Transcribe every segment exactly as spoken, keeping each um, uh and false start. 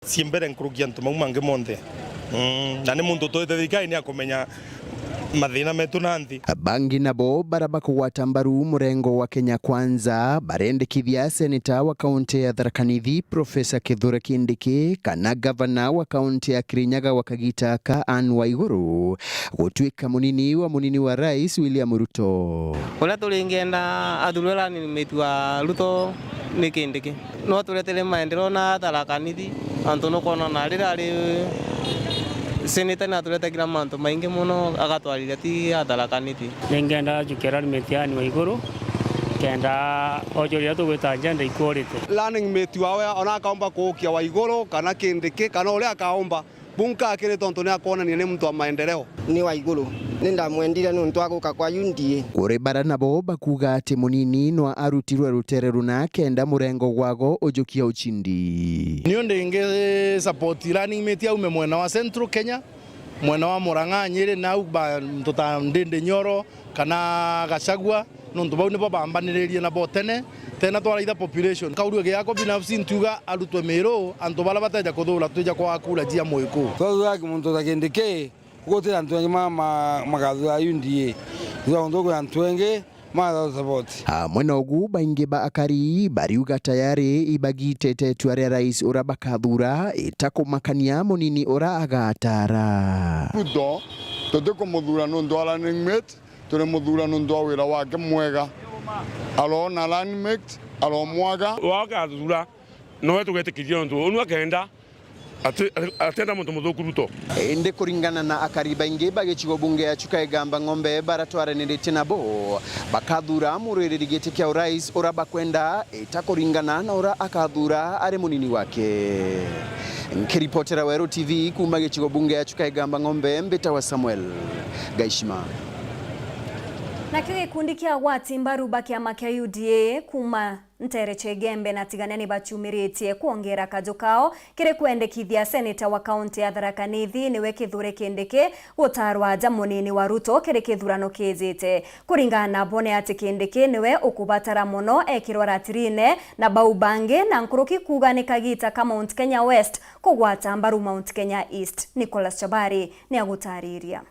Cie mbere nkuruki antu mau mangi monthe. Mm, na ni muntu utwite thirikari ni akumenya mathina metu na nthi. Bangi nabo bara bakugwata mbaru murengo wa Kenya Kwanza barendekithia seneta wa kaunti ya Tharaka Nithi Professor Kithure Kindiki kana gavana wa kaunti ya Kirinyaga wa kagita ka Anne Waiguru gutuika munini wa munini wa rais William Ruto. Uria turingenda athurwe running mate wa Ruto ni Kindiki. No turetere maendeleo na Tharaka Nithi, antu nukwona na riria ari seneta ni aturetekira mantu maingi mono agatwariria ti a Tharaka Nithi. Ningenda ajukia running mate ya Anne Waiguru kenda ojo riria tugwita agenda equality. Running mate wawe ona akaomba kuukia Waiguru kana Kindiki kana uria akaomba, Bunka akiri tontu ni akwonania ni muntu wa maendeleo. Ni Waiguru. Ni ndamwendire niuntu wa guka kwa U D A. Kuri bara nabo bakuuga ati munini nwa arutirwe rutere runa kenda murengo gwago ujukia ucindi. Niu ndingi support running mate aume mwena wa Central Kenya, mwena wa Murang'a, Nyeri, nau bantu ta Ndindi Nyoro kana Gachagua. Nontu bau nibo baambaniririe nabo tene, tena twaraitha population. Kaurua giakwa binafsi ntiuga arutwe Miru, antu baria bateja kuthura twija kwaa kura cia Muiku. Twathura muntu ta Kindiki, guti antu engi ma, ma, magathura U D A. Thura untu kwi antu engi magatha support. Amwe na ugu, baingi ba akari bariuga tayari ibagitete itua ria rais uria bakathura, itakumakania munini uria agatara. Ruto, tutikumuthura nontu wa running mate, Turimuthura nontu wa wira wake mwega. Aroona running mate, aromwaga. Wao akathura, nowe tugetikiria nontu unu akenda, ati-, atienda muntu muthuku Ruto. Indi kuringana na akari baingi ba gicigo bunge ya Chuka Igamba Ng'ombe baria twaraniritie nabo, bakathura murwiriri giti kia urais uria bakwenda, ita kuringana na uria akathura ari munini wake. Nkiripotera Weru T V kuuma gicigo bunge ya Chuka Igamba Ng'ombe, mbitawa Samuel Gaishima. Nakio gikundi kia agwati mbaru ba kiama kia U D A kuuma nteere cia Igembe na Tigania ni baciumiritie kwongera kaju kao kiri kwendekithia seneta wa kaunti ya Tharaka Nithi niwe Kithure Kindiki gutarwa aja munini wa Ruto kiri kithurano kijite. Kuringana nabo ni ati Kindiki niwe ukubatara mono ekirwa ratirine na bau bangi, na nkuruki kuuga ni kagita ka Mount Kenya West kugwata mbaru Mount Kenya East. Nicholas Chabari ni agutariria.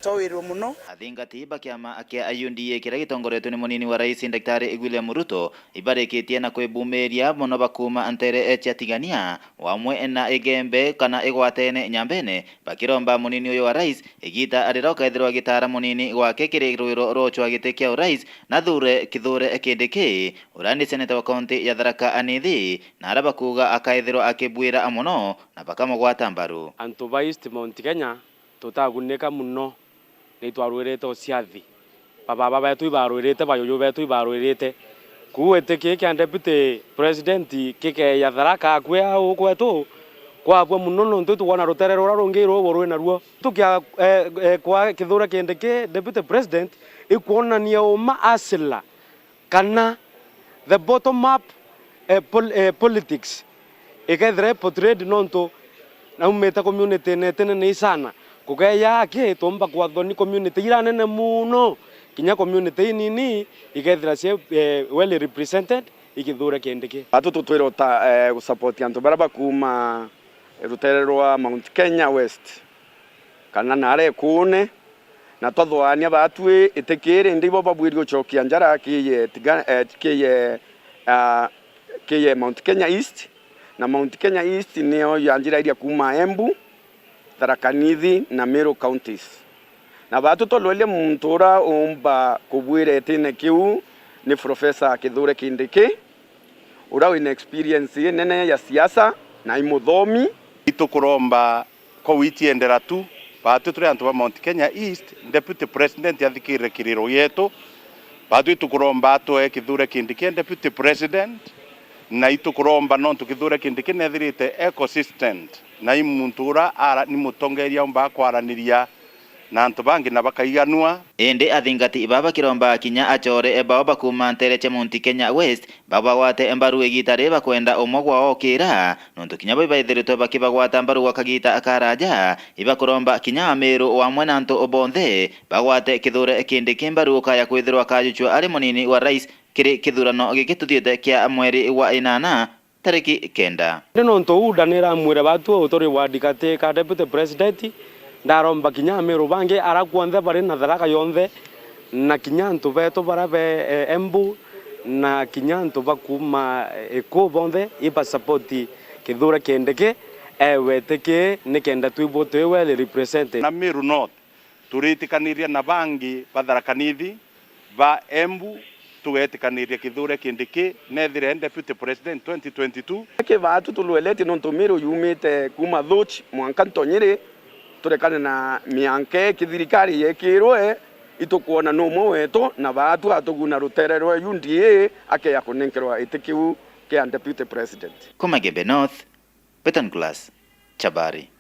Twawirwe mono. Athingati ba kiama kia U D A kiria gitongoretwe ni munini wa rais Daktari William Ruto ibarikitie na kwibumiria mono bakuuma nteere cia Tigania, wamwe na Igembe kana igwatene Nyambene, bakiromba munini uyu wa rais igita riria ukeethirwa agitaara munini gwake kiri rwiro rwa ucwa giti kia urais, nathure Kithure Kindiki, uria ni seneta wa kaunti ya Tharaka Nithi, na aria bakuuga akeethirwa akibwira mono na bakamugwata mbaru. Antu ba East Mount Kenya tutagunika mono, ni itwarwirite uciathi. Bababa betu ibarwirite, bayuyu betu ibarwirite. Kwou giti kii kia deputy president kikeeja Tharaka akue au kwetu, kwabua mono nontu itukwona rutere ruria rungi ruu rwi naruo. Tukia, eh, eh, kwa Kithure Kindiki deputy president, ikwonania uma asila kana the bottom up, eh, pol-, eh, politics ikethira i portrayed nontu naumite community-ine itinene sana. Kugeeja aki, tuumba kwathwa ni community iria nene mono, kinya community inini ikethira cie, eh, well represented i Kithure Kindiki. Atu tutwire uta, eh, gusupport antu baria bakuuma rutere rwa Mount Kenya West. Kana naara ikuune, na twathwaania baatwi itikiri, indi ibo babwiri gucokia njara kiiye Tiga-, eh, kiiye, ah, kiiye Mount Kenya East, na Mount Kenya East niyo yanjirairia kuuma Embu, Tharaka Nithi na Meru counties. Na baatwi twalweria muntu uria uumba kubwira itine kiu ni Professor Kithure Kindiki, uria wina experience inene ya siasa na i muthomi. Itukuromba Kou itiendera tu, baatwi turi antu ba Mount Kenya East, Deputy President athikirire kiriro gietu. Baatwi itukuromba atwee Kithure Kindiki e Deputy President, na itukuromba nontu Kithure Kindiki neethirite e consistent, na i muntu ura ara-, ni mutongeeria umbaa kwaraniria na antu bangi na bakaiganua. Indi athingati baa bakiromba kinya acore bao bakuuma nteere cia Mount Kenya West, babagwate mbaru igiita riri bakwenda umwe gwao ukiira, nontu kinya bo ibaithiritwe bakibagwata mbaru gwa kagiita karaaja. Ibakuromba kinya Amiru wamwe na antu bonthe bagwate Kithure Kindiki mbaru ukaya kwithirwa akajucua ari munini wa rais kiri kithurano giki tuthiite kia mweri wa inana tariki kenda. Ni nontu uu, ndaniramwire batu uturi wa ndikati ka deputy president, ndaromba kinya Amiru bangi ara kuonthe bari na Tharaka yonthe, na kinya antu betu bara be, eh, Embu, na kinya antu ba kuuma, eh, iku bonthe, iba support Kithure Kindiki, ewe Itiki, nikenda twibwo twi well represented. Na Meru North, turitikaniria na bangi ba Tharaka Nithi, ba Embu, tugetikaniria Kithure Kindiki nethire deputy president twenty twenty-two. Ki batu tulweletie nontu Meru yumite kuuma Thuchi mwanka Ntonyiri, turekane na mianka ii kithirikari yekirwe, itukwona numwe wetu, na batu atuguna rutere rwa U D A akeya kunenkerwa iti kiu kia deputy president. Kuma Gembe North, Beton Glass, Chabari.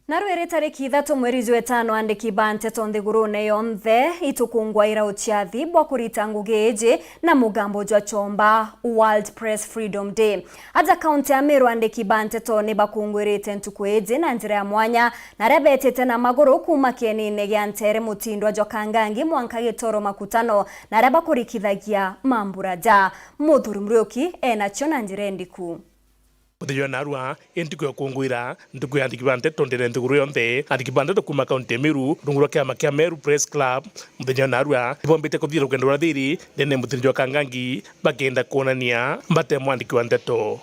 Na rwiri tariki ithatu mweri jwa itano, andiki ba nteto nthigurune yonthe itukungwaira uciathi bwa kurita ngugi iji na mugambo jwa chomba, World Press Freedom Day. Aja kaunti ya Meru, andiki ba nteto ni bakungwirite ntuku iji na njira ya mwanya, na aria betite na maguru kuuma kienine gia Ntere Mutindwa jwa Kangangi mwanka Gitoro Makutano, na aria bakurikithagia mambura ja. Muthuri Muriuki enacio na njira indiku. Muthenya wa narua i ntuku ya gukungwira ntuku ya andiki ba nteto ndene nthiguru yonthe. Andiki ba nteto kuuma kaunti ya Meru, rungu rwa kiama kia Meru Press Club, muthenya wa narua ibombite kuthithia rugendo rwa thiri ndene ya Mutindwa jwa Kangangi, bakenda kwonania mbata ya mwandiki wa nteto.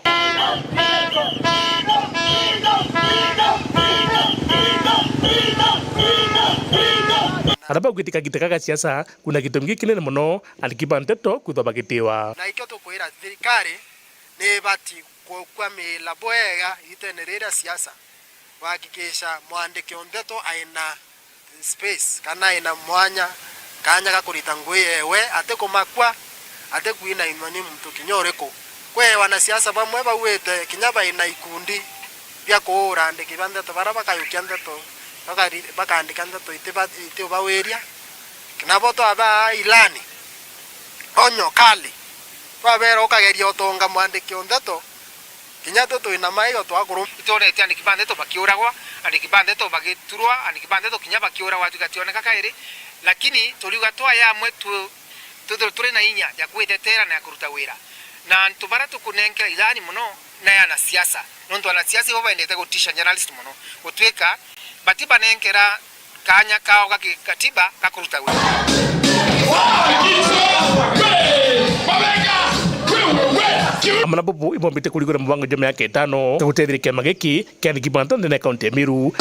Aria bagwitika gita ga siasa, kwina gitumi gikinene mono andiki ba nteto kwithwa bagitiwa. Na ikio tukwira thirikari ni ibati kukwamila bwega igitene riri ria siasa, kuhakikisha mwandiki o nteto aina space kana aina mwanya, kanya ga kurita ngugi yewe, atikumakua, atikuinainwa ni muntu kinya uriku. Kwi wanasiasa bamwe bauite kinya baina ikundi bia kuura andiki ba nteto baria bakayukia nteto, bakari-, bakaandika nteto itiba-, itiubawiria. Nabo twabaa ilani, onyo kali, twabera ukageria utonga mwandiki o nteto, kinya twe twina maigo twakuru. Itwonete andiki ba nteto bakiuragwa, andiki ba nteto bagiturwa, andiki ba nteto kinya bakiuragwa, tugationeka kairi, lakini turiuga twaya amwe tu-, twithirwe turi na inya ya kwitetera na ya kuruta wira. Na antu baria tukunenkera ilani mono ni anasiasa, nontu anasiasa ibo bendete gutisha journalist mono, gutwika batibanenkera kanya kao ga kikatiba ga kuruta wira. Amwe na bubu ibombite kurigura mubango jwa miaka itano ja gutetheria kiama giki kia andiki ba nteto ndene ya kaunti ya Meru.